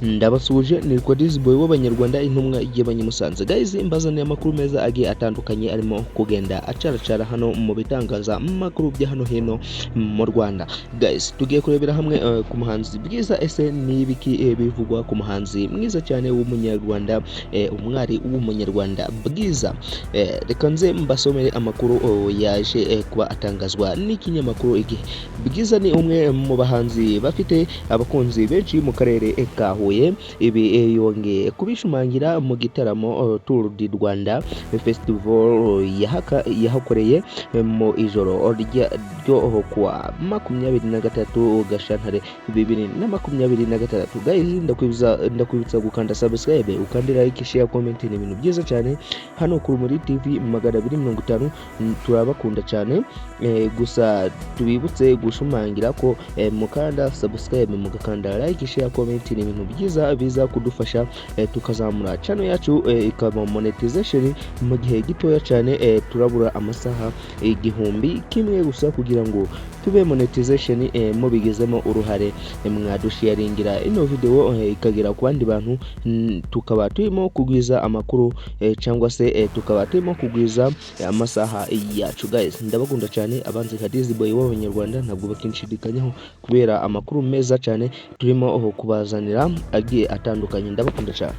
Ndabasuhuje, nitwa Dizzy Boy w'Abanyarwanda, intumwa y'Abanyamusanze. Guys, mbazaniye amakuru meza agiye atandukanye arimo kugenda acaracara hano mu bitangazamakuru bya hano hino mu Rwanda. Guys, tugiye kurebera hamwe ku muhanzi Bwiza. Ese ni ibiki bivugwa ku muhanzi mwiza cyane w'Umunyarwanda, umwari w'Umunyarwanda Bwiza? Reka nze mbasomere amakuru yaje kuba atangazwa n'ikinyamakuru Igihe. Bwiza ni umwe mu bahanzi bafite abakunzi benshi mu karere ka Huye. Ibi yongeye kubishimangira mu gitaramo Tour du Rwanda Festival yahakoreye mu ijoro ryo kuwa 23 Gashyantare 2026. Guys, ndakwibutsa gukanda subscribe, ukande like, share, comment. Ni ibintu byiza cyane hano ku Rumuri TV 250. Turabakunda cyane. Gusa tubibutse gushimangira ko mukanda subscribe, mugakanda like, share, comment. Ni ibintu byiza biza kudufasha tukazamura channel yacu ikaba monetization mu gihe gitoya cyane. Turabura amasaha 1000 gusa kugira ngo tube monetization. Mubigizemo uruhare, mwadusharingira ino video ikagera ku bandi bantu, tukaba turimo kugwiza amakuru cyangwa se tukaba turimo kugwiza amasaha yacu. Guys, ndabakunda cyane. Abanzi nka Dizzy Boy w'Abanyarwanda ntabwo bakinshidikanyaho kubera amakuru meza cyane turimo kubazanira agiye atandukanye. Ndabakunda cyane.